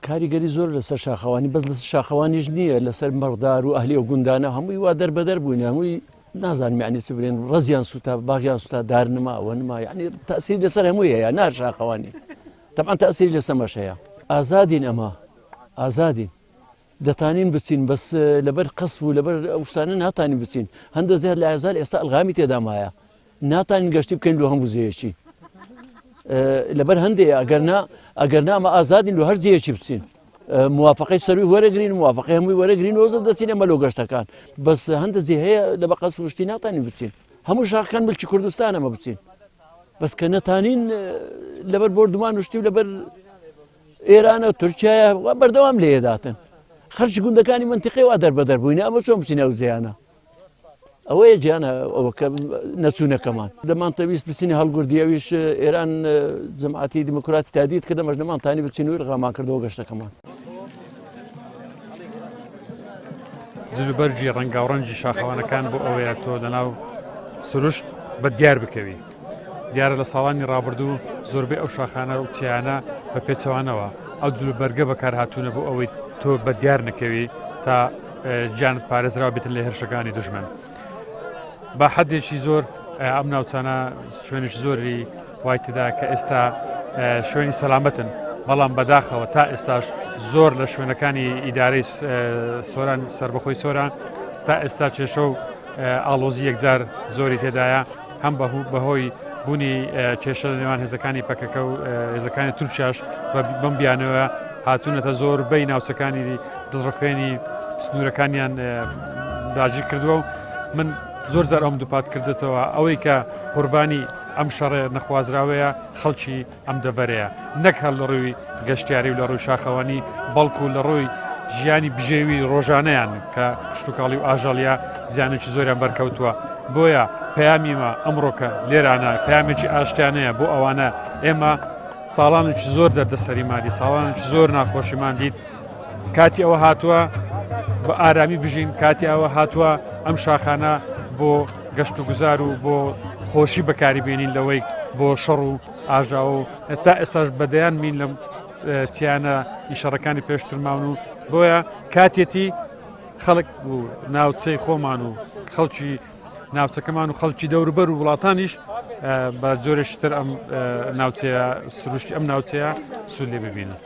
کاریگەری زۆر لەسەر شاخەوانی بەس لەسەر شاخەوانیش نییە لەسەر مەڕدار و ئەهلی ئەو گوندانە هەمووی وا دەربەدەر بووین هەمووی نازانم یعنی چ برێن ڕەزیان سوتا باغیان سوتا دار نما وە نما یعنی تەسیر لەسەر هەمووی هەیە نا شاخەوانی تەبعەن تەسیری لەسەر مەش هەیە ئازادین ئەمە ئازادین دەتانین بچین بەس لەبەر قەسف و لەبەر ئەو شتانە ناتانین بچین هەندە زیاد لە ئازار ئێستا ئەلغامی تێدا مایە ناتانین گەشتی بکەین لۆ هەموو جێیەکی لەبەر هەندێ ئەگەر نا ئەگەر نامە ئازادین لۆ هەر جێیەکی بچین موافقەی سەروی وەرەگرین موافقەی هەمووی وەرەگرین وەزە دەچین ئەمە لۆ گەشتەکان بەس هەندە جێ هەیە لە بە قەسف شتی ناتانین بچین هەموو شاخەکان ملکی کوردستان ئەمە بچین بەس کە نەتانین لەبەر بۆردومان وشتی و لەبەر ئێرانە تورکیایە و بەردەوام لێداتن خەرچ گوندەکانی منتیقی وا دەربەدەر بووینە ئەمە چۆن بچینە ئەو زیانە ئەوەیە گیانە ئەوە کە نەچوونەکەمان دەمانتەویست بچینە هەڵگوردی ئەویش ئێران جەماعەتی دیموکراتی تادید کردە مەش نەمانتانی بچین و ئیلغامان کردەوە گەشتەکەمان. جلوبەرگی ڕەنگاوڕەنگی شاخەوانەکان بۆ ئەوەیە تۆ لەناو سروشت بە دیار بکەوی. دیارە لە ساڵانی ڕابردوو زۆربەی ئەو شاخانە و چیایانە بە پێچەوانەوە ئەو جلوبەرگە بەکارهاتوونە بۆ ئەوەی تۆ بە دیار نەکەوی تا گیانت پارێزراو بێتن لە هێرشەکانی دژمن. بە حەدێکی زۆر ئەم ناوچانە شوێنێکی زۆری وای تێدا کە ئێستا شوێنی سەلامەتن بەڵام بەداخەوە تا ئێستاش زۆر لە شوێنەکانی ئیدارەی سۆران سربەخۆی سۆران تا ئێستا کێشە و ئاڵۆزی یەکجار زۆری تێدایە هەم بەهۆی بوونی کێشە لە نێوان هێزەکانی پەکەکە و هێزەکانی تورکیاش بەم بیانەوە هاتوونەتە زۆربەی ناوچەکانی دڵڕفێنی سنوورەکانیان داگیر کردووە و من زۆر جار ئەوم دووپات کردێتەوە ئەوەی کە قوربانی ئەم شەڕێ نەخوازراوەیە خەڵکی ئەم دەڤەرەیە نەک هەر لە ڕووی گەشتیاری و لە ڕووی شاخەوانی بەڵکو لە ڕووی ژیانی بژێوی ڕۆژانەیان کە کشتتوکاڵی و ئاژەڵیە زیانێکی زۆریان بەرکەوتووە بۆیە پەیامیمە ئەمڕۆکە لێرانە پەیامێکی ئاشتیانەیە بۆ ئەوانە ئێمە ساڵانێکی زۆر دەردەسەریمان دی ساڵانێکی زۆر ناخۆشیمان دیت کاتی ئەوە هاتووە بە ئارامی بژین کاتی ئەوە هاتووە ئەم شاخانە بۆ گەشت و گوزار و بۆ خۆشی بەکاری بێنین لەوەی بۆ شەڕ و ئاژاوە و تا ئێستاش بەدەیان مین لەم چیانە شەڕەکانی پێشترماون و بۆیە کاتێتی خەڵک و ناوچەی خۆمان و خەڵکی ناوچەکەمان و خەڵکی دەوروبەر و وڵاتانیش بە جۆرێکی تر ئەم ناوچەیە سروشتی ئەم ناوچەیە سوود لێ ببینن.